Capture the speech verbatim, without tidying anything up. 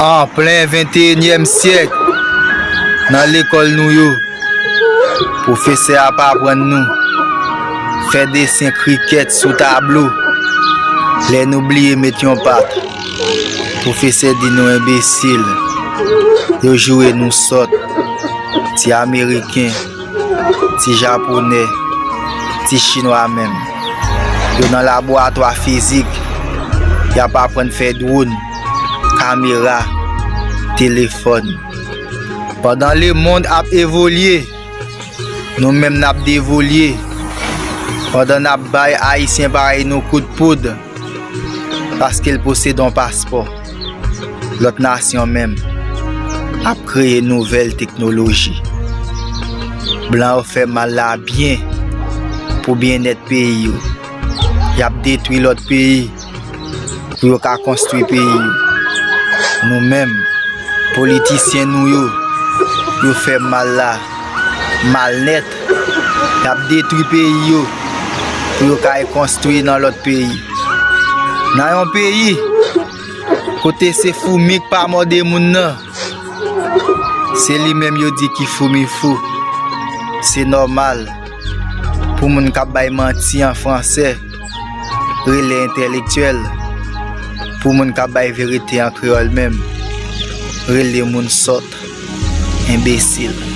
An plen venteyinyèm syèk, nan lekòl nou yo, pwofesè ap aprann nou fè desen krikèt sou tablo. Lè nou bliye met yon pat, pwofesè di nou enbesil. Yo joure nou sòt, ti Ameriken, ti Japonè, ti Chinwa menm. Yo nan laboratwa fizik, y ap aprann fè dwòn, kamera, telefòn. Pandan lemonn ap evolye, nou menm n ap devolye. Pandan n ap bay Ayisyen parèy nou kout poud, paske l posede yon paspò. Lòt nasyon menm ap kreye nouvèl teknoloji. Blan yo fè mal la byen pou byennèt peyi yo. Y ap detwi lòt peyi pou yo ka konstwi peyi yo. Nou menm, politisyen nou yo, yo fè mal la mal nèt. Y ap detwi peyi yo pou yo ka konstwi nan lòt peyi. Nan yon peyi kote se foumi k pa mòde moun nan, se li menm yo di ki foumi fou. Se nòmal pou moun k ap bay manti an fransè rele entèlektyèl, pou moun k ap bay verite an kreyòl menm rele moun sòt, enbesil.